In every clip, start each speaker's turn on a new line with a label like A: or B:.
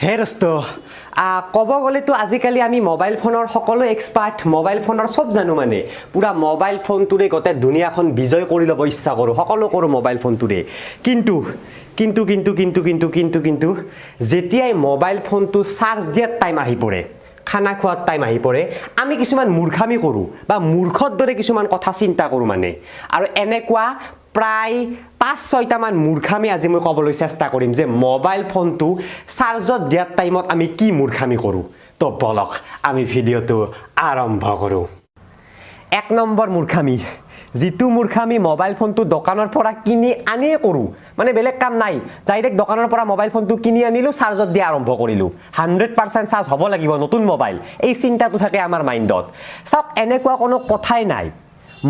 A: হে দোস্ত, ক'ব গ'লেতো আজিকালি আমি মোবাইল ফোনৰ সকলো এক্সপাৰ্ট, মোবাইল ফোনৰ চব জানো। মানে পূৰা মোবাইল ফোনটোৰে গোটেই দুনীয়াখন বিজয় কৰি ল'ব ইচ্ছা কৰোঁ, সকলো কৰোঁ মোবাইল ফোনটোৰে। কিন্তু কিন্তু কিন্তু কিন্তু কিন্তু কিন্তু কিন্তু যেতিয়াই মোবাইল ফোনটো চাৰ্জ দিয়াৰ টাইম আহি পৰে, খানা খোৱাৰ টাইম আহি পৰে, আমি কিছুমান মূৰ্খামি কৰোঁ বা মূৰ্খৰ দৰে কিছুমান কথা চিন্তা কৰোঁ। মানে আৰু এনেকুৱা প্ৰায় 5-6টামান মূৰ্খামি আজি মই ক'বলৈ চেষ্টা কৰিম যে মোবাইল ফোনটো চাৰ্জত দিয়াৰ টাইমত আমি কি মূৰ্খামি কৰোঁ। তো বলক, আমি ভিডিঅ'টো আৰম্ভ কৰোঁ। 1 নম্বৰ মূৰ্খামি, যিটো মূৰ্খামি মোবাইল ফোনটো দোকানৰ পৰা কিনি আনিয়ে কৰোঁ। মানে বেলেগ কাম নাই, ডাইৰেক্ট দোকানৰ পৰা মোবাইল ফোনটো কিনি আনিলোঁ, চাৰ্জত দিয়া আৰম্ভ কৰিলোঁ। 100% চাৰ্জ হ'ব লাগিব, নতুন মোবাইল, এই চিন্তাটো থাকে আমাৰ মাইণ্ডত। চাওক, এনেকুৱা কোনো কথাই নাই।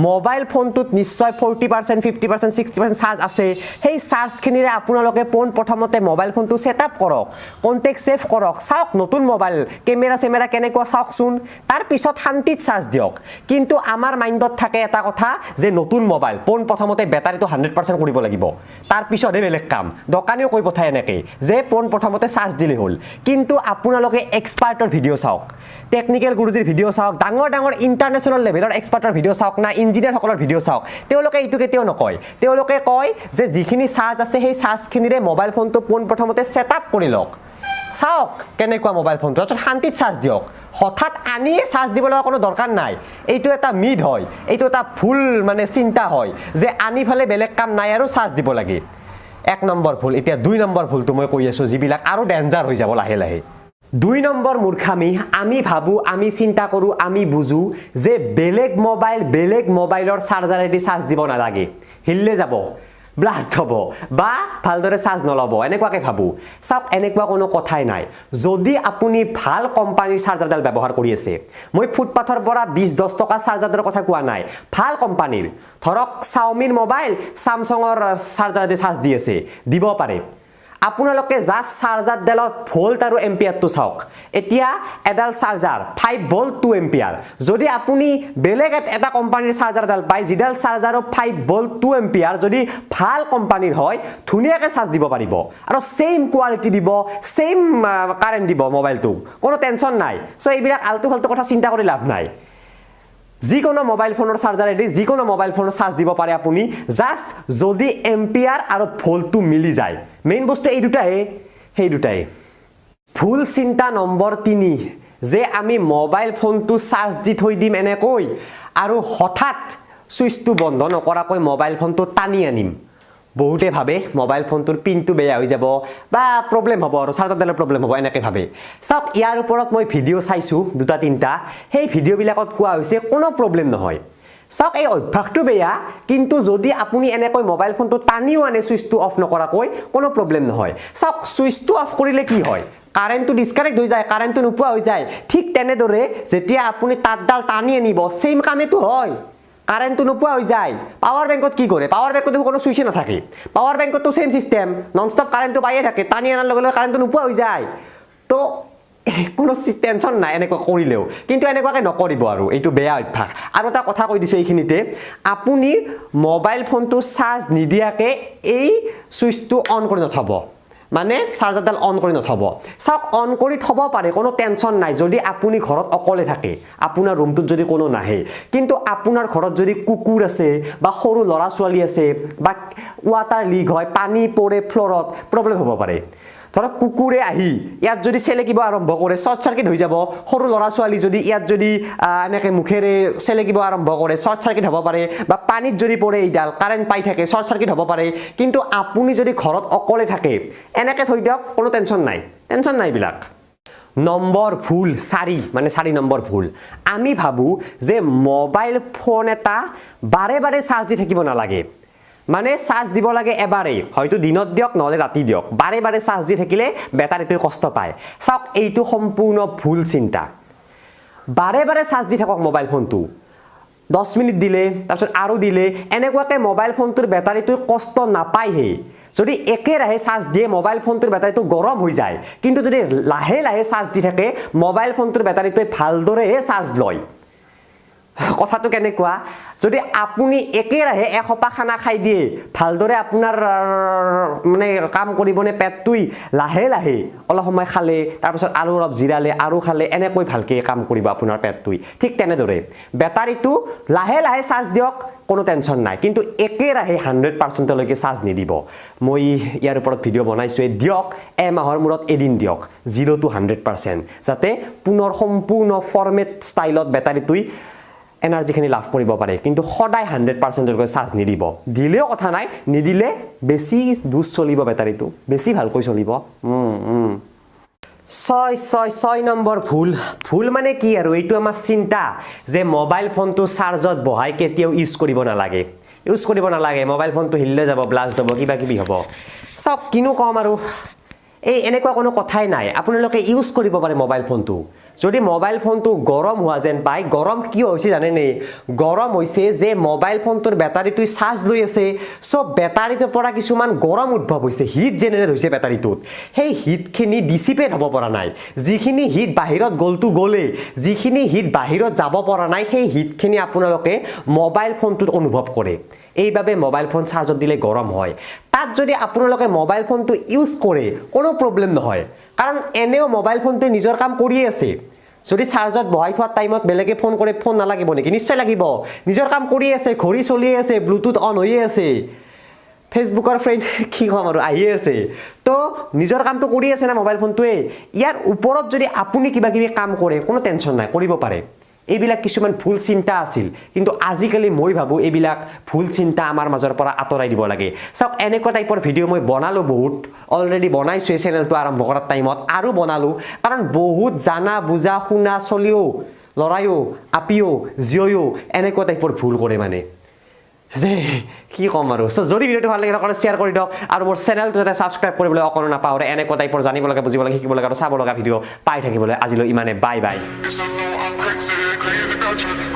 A: মোবাইল ফোনটোত নিশ্চয় 40%, 50%, 60% charge আছে। সেই চাৰ্জখিনিৰে আপোনালোকে পোন প্ৰথমতে মোবাইল ফোনটো ছেট আপ কৰক, কণ্টেক্ট ছেভ কৰক, চাওক নতুন মোবাইল, কেমেৰা চেমেৰা কেনেকুৱা চাওকচোন, তাৰপিছত শান্তিত চাৰ্জ দিয়ক। কিন্তু আমাৰ মাইণ্ডত থাকে এটা কথা যে নতুন মোবাইল, পোন প্ৰথমতে বেটাৰীটো 100% কৰিব লাগিব, তাৰপিছতহে বেলেগ কাম। দোকানীও কৈ পঠায় এনেকৈ যে পোন প্ৰথমতে চাৰ্জ দিলেই হ'ল। কিন্তু আপোনালোকে এক্সপাৰ্টৰ ভিডিঅ' চাওক, টেকনিকেল গুৰুজীৰ ভিডিঅ' চাওক, ডাঙৰ ডাঙৰ ইণ্টাৰনেশ্যনেল লেভেলৰ এক্সপাৰ্টৰ ভিডিঅ' চাওক না ইঞ্জিনিয়াৰসকলৰ ভিডিঅ' চাওক, তেওঁলোকে এইটো কেতিয়াও নকয়। তেওঁলোকে কয় যে যিখিনি চাৰ্জ আছে, সেই চাৰ্জখিনিৰে মোবাইল ফোনটো পোনপ্ৰথমতে ছেট আপ কৰি লওক, চাওক কেনেকুৱা মোবাইল ফোনটো, তাৰপিছত শান্তিত চাৰ্জ দিয়ক। হঠাৎ আনিয়ে চাৰ্জ দিব লগা কোনো দৰকাৰ নাই। এইটো এটা মিথ হয়, এইটো এটা ভুল মানে চিন্তা হয় যে আনি পেলাই বেলেগ কাম নাই আৰু চাৰ্জ দিব লাগে। 1 নম্বৰ ভুল। এতিয়া 2 নম্বৰ ভুলটো মই কৈ আছোঁ, যিবিলাক আৰু ডেঞ্জাৰ হৈ যাব লাহে লাহে। 2 নম্বৰ মূৰ্খামি, আমি ভাবোঁ, আমি চিন্তা কৰোঁ, আমি বুজোঁ যে বেলেগ মোবাইলৰ চাৰ্জাৰেদি চাৰ্জ দিব নালাগে, হিললে যাব, ব্লাষ্ট হ'ব বা ভালদৰে চাৰ্জ নল'ব, এনেকুৱাকৈ ভাবোঁ। চাওক, এনেকুৱা কোনো কথাই নাই। যদি আপুনি ভাল কোম্পানীৰ চাৰ্জাৰডাল ব্যৱহাৰ কৰি আছে, মই ফুটপাথৰ পৰা 20-10 টকা চাৰ্জাৰডালৰ কথা কোৱা নাই, ভাল কোম্পানীৰ, ধৰক চাওমিৰ মোবাইল, চামচুঙৰ চাৰ্জাৰেদি চাৰ্জ দি আছে, দিব পাৰে। আপোনালোকে জাষ্ট চাৰ্জাৰডালত ভল্ট আৰু এম্পিয়াৰটো চাওক। এতিয়া এডাল চাৰ্জাৰ 5 ভল্ট 2 এম্পিয়াৰ। যদি আপুনি বেলেগ এটা কোম্পানীৰ চাৰ্জাৰডাল পায়, যিডাল চাৰ্জাৰো 5 ভল্ট 2 এম্পিয়াৰ, যদি ভাল কোম্পানীৰ হয়, ধুনীয়াকৈ চাৰ্জ দিব পাৰিব আৰু ছেইম কোৱালিটি দিব, ছেইম কাৰেণ্ট দিব মোবাইলটো, কোনো টেনশ্যন নাই। চ' এইবিলাক আল্টু ফাল্টু কথা চিন্তা কৰি লাভ নাই। যিকোনো মোবাইল ফোনৰ চাৰ্জাৰেদি যিকোনো মোবাইল ফোনৰ চাৰ্জ দিব পাৰে আপুনি, জাষ্ট যদি এম্পিয়াৰ আৰু ভল্টটো মিলি যায়। মেইন বস্তু এই দুটাহে, সেই দুটাই। ভুল চিন্তা নম্বৰ 3, যে আমি মোবাইল ফোনটো চাৰ্জ দি থৈ দিম এনেকৈ আৰু হঠাৎ ছুইচটো বন্ধ নকৰাকৈ মোবাইল ফোনটো টানি আনিম। বহুতে ভাবে মোবাইল ফোনটোৰ পিনটো বেয়া হৈ যাব বা প্ৰব্লেম হ'ব আৰু চাৰ্জাৰডালৰ প্ৰব্লেম হ'ব, এনেকৈ ভাবে। চাওক, ইয়াৰ ওপৰত মই ভিডিঅ' চাইছোঁ দুটা তিনিটা। সেই ভিডিঅ'বিলাকত কোৱা হৈছে কোনো প্ৰব্লেম নহয়। চাওক, এই অভ্যাসটো বেয়া, কিন্তু যদি আপুনি এনেকৈ মোবাইল ফোনটো টানিও আনে ছুইচটো অফ নকৰাকৈ, কোনো প্ৰব্লেম নহয়। চাওক, ছুইচটো অফ কৰিলে কি হয়? কাৰেণ্টটো ডিছকানেক্ট হৈ যায়, কাৰেণ্টটো নোপোৱা হৈ যায়। ঠিক তেনেদৰে যেতিয়া আপুনি তাঁৰডাল টানি আনিব, ছেইম কামেতো হয়, কাৰেণ্টটো নোপোৱা হৈ যায়। পাৱাৰ বেংকত কি কৰে? পাৱাৰ বেংকত দেখোন কোনো চুইচে নাথাকে। পাৱাৰ বেংকতো ছেইম চিষ্টেম, নন ষ্টপ কাৰেণ্টটো পায়ে থাকে। টানি অনাৰ লগে লগে কাৰেণ্টটো নোপোৱা হৈ যায়। তো কোনো টেনশ্যন নাই এনেকুৱা কৰিলেও, কিন্তু এনেকুৱাকৈ নকৰিব আৰু, এইটো বেয়া অভ্যাস। আৰু এটা কথা কৈ দিছোঁ এইখিনিতে, আপুনি মোবাইল ফোনটো চাৰ্জ নিদিয়াকৈ এই ছুইচটো অন কৰি নথ'ব, মানে চাৰ্জাৰডাল অন কৰি নথ'ব। চাওক, অন কৰি থ'ব পাৰে, কোনো টেনশ্যন নাই, যদি আপুনি ঘৰত অকলে থাকে, আপোনাৰ ৰুমটোত যদি কোনো নাহে। কিন্তু আপোনাৰ ঘৰত যদি কুকুৰ আছে বা সৰু ল'ৰা ছোৱালী আছে বা ৱাটাৰ লিক হয়, পানী পৰে ফ্ল'ৰত, প্ৰব্লেম হ'ব পাৰে। ধৰক কুকুৰে আহি ইয়াত যদি চেলেকিব আৰম্ভ কৰে, শ্বৰ্ট চাৰ্কিট হৈ যাব। সৰু ল'ৰা ছোৱালী যদি ইয়াত যদি এনেকৈ মুখেৰে চেলেকিব আৰম্ভ কৰে, শ্বৰ্ট চাৰ্কিট হ'ব পাৰে। বা পানীত যদি পৰে, এইডাল কাৰেণ্ট পাই থাকে, শ্বৰ্ট চাৰ্কিট হ'ব পাৰে। কিন্তু আপুনি যদি ঘৰত অকলে থাকে, এনেকৈ থৈ দিয়ক, কোনো টেনশ্যন নাই, টেনশ্যন নাই এইবিলাক। নম্বৰ ভুল 4, মানে 4 নম্বৰ ভুল, আমি ভাবোঁ যে মোবাইল ফোন এটা বাৰে বাৰে চাৰ্জ দি থাকিব নালাগে। মানে চাৰ্জ দিব লাগে এবাৰেই, হয়তো দিনত দিয়ক, নহ'লে ৰাতি দিয়ক। বাৰে বাৰে চাৰ্জ দি থাকিলে বেটাৰীটোৱে কষ্ট পায়। চাওক, এইটো সম্পূৰ্ণ ভুল চিন্তা। বাৰে বাৰে চাৰ্জ দি থাকক মোবাইল ফোনটো, 10 মিনিট দিলে, তাৰপিছত আৰু দিলে, এনেকুৱাকৈ মোবাইল ফোনটোৰ বেটাৰীটোৱে কষ্ট নাপায়হে। যদি একেৰাহে চাৰ্জ দিয়ে, মোবাইল ফোনটোৰ বেটাৰীটো গৰম হৈ যায়। কিন্তু যদি লাহে লাহে চাৰ্জ দি থাকে, মোবাইল ফোনটোৰ বেটাৰীটোৱে ভালদৰেহে চাৰ্জ লয়। কথাটো কেনেকুৱা, যদি আপুনি একেৰাহে এসোপা খানা খাই দিয়ে, ভালদৰে আপোনাৰ মানে কাম কৰিবনে পেটটোই? লাহে লাহে অলপ সময় খালে, তাৰপিছত আৰু অলপ জিৰালে, আৰু খালে, এনেকৈ ভালকৈ কাম কৰিব আপোনাৰ পেটটোই। ঠিক তেনেদৰে বেটাৰীটো লাহে লাহে চাৰ্জ দিয়ক, কোনো টেনশ্যন নাই, কিন্তু একেৰাহে 100%লৈকে চাৰ্জ নিদিব। মই ইয়াৰ ওপৰত ভিডিঅ' বনাইছোঁৱে। দিয়ক, এমাহৰ মূৰত এদিন দিয়ক 0 টু 100%, যাতে পুনৰ সম্পূৰ্ণ ফৰ্মেট ষ্টাইলত বেটাৰীটোই এনাৰ্জিখিনি লাভ কৰিব পাৰে। কিন্তু সদায় 100%কৈ চাৰ্জ নিদিব। দিলেও কথা নাই, নিদিলে বেছি দূৰ চলিব বেটাৰীটো, বেছি ভালকৈ চলিব। উম, উম। ছয় ছয় ছয় নম্বৰ ভুল। ভুল মানে কি আৰু, এইটো আমাৰ চিন্তা যে মোবাইল ফোনটো চাৰ্জত বহাই কেতিয়াও ইউজ কৰিব নালাগে, ইউজ কৰিব নালাগে, মোবাইল ফোনটো হিললে যাব, ব্লাষ্ট হ'ব, কিবা কিবি হ'ব। চাওক, কিনো ক'ম আৰু, এই এনেকুৱা কোনো কথাই নাই। আপোনালোকে ইউজ কৰিব পাৰে মোবাইল ফোনটো। যদি মোবাইল ফোনটো গৰম হোৱা যেন পায়, গৰম কিয় হৈছে জানেনে? গৰম হৈছে যে মোবাইল ফোনটোৰ বেটাৰীটোৱে চাৰ্জ লৈ আছে। চ' বেটাৰীটোৰ পৰা কিছুমান গৰম উদ্ভৱ হৈছে, হিট জেনেৰেট হৈছে বেটাৰীটোত। সেই হিটখিনি ডিচিপেট হ'ব পৰা নাই। যিখিনি হিট বাহিৰত গ'লটো গ'লেই, যিখিনি হিট বাহিৰত যাব পৰা নাই, সেই হিটখিনি আপোনালোকে মোবাইল ফোনটোত অনুভৱ কৰে। এইবাবে মোবাইল ফোন চাৰ্জত দিলে গৰম হয়। তাত যদি আপোনালোকে মোবাইল ফোনটো ইউজ কৰে, কোনো প্ৰব্লেম নহয়, কাৰণ এনেও মোবাইল ফোনটোৱে নিজৰ কাম কৰিয়ে আছে। যদি চাৰ্জত বহাই থোৱাৰ টাইমত বেলেগে ফোন কৰে, ফোন নালাগিব নেকি? নিশ্চয় লাগিব। নিজৰ কাম কৰি আছে, ঘড়ী চলিয়ে আছে, ব্লুটুথ অন হৈয়ে আছে, ফেচবুকৰ ফ্ৰেণ্ড কি ক'ম আৰু আহিয়ে আছে। তো নিজৰ কামটো কৰি আছে না মোবাইল ফোনটোৱে। ইয়াৰ ওপৰত যদি আপুনি কিবা কিবি কাম কৰে, কোনো টেনশ্যন নাই, কৰিব পাৰে। এইবিলাক কিছুমান ভুল চিন্তা আছিল, কিন্তু আজিকালি মই ভাবোঁ এইবিলাক ভুল চিন্তা আমাৰ মাজৰ পৰা আঁতৰাই দিব লাগে। চাওক, এনেকুৱা টাইপৰ ভিডিঅ' মই বনালোঁ বহুত, অলৰেডি বনাইছোঁ এই চেনেলটো আৰম্ভ কৰাৰ টাইমত, আৰু বনালোঁ, কাৰণ বহুত জানা বুজা শুনা চলিও, ল'ৰায়ো, আপিও, জীয়ও এনেকুৱা টাইপৰ ভুল কৰে, মানে যে কি ক'ম আৰু। চ' যদি ভিডিঅ'টো ভাল লাগিলে সকলোৱে শ্বেয়াৰ কৰি দিয়ক আৰু মোৰ চেনেলটো যাতে ছাবস্ক্ৰাইব কৰিবলৈ অকণো নাপাহৰে, এনেকুৱা টাইপৰ জানিব লগা, বুজিব লগা, শিকিব লগা আৰু চাব লগা ভিডিঅ' পাই থাকিবলৈ। আজিলৈ ইমানে, bye bye.
B: Yes, I know I'm crazy, crazy about you.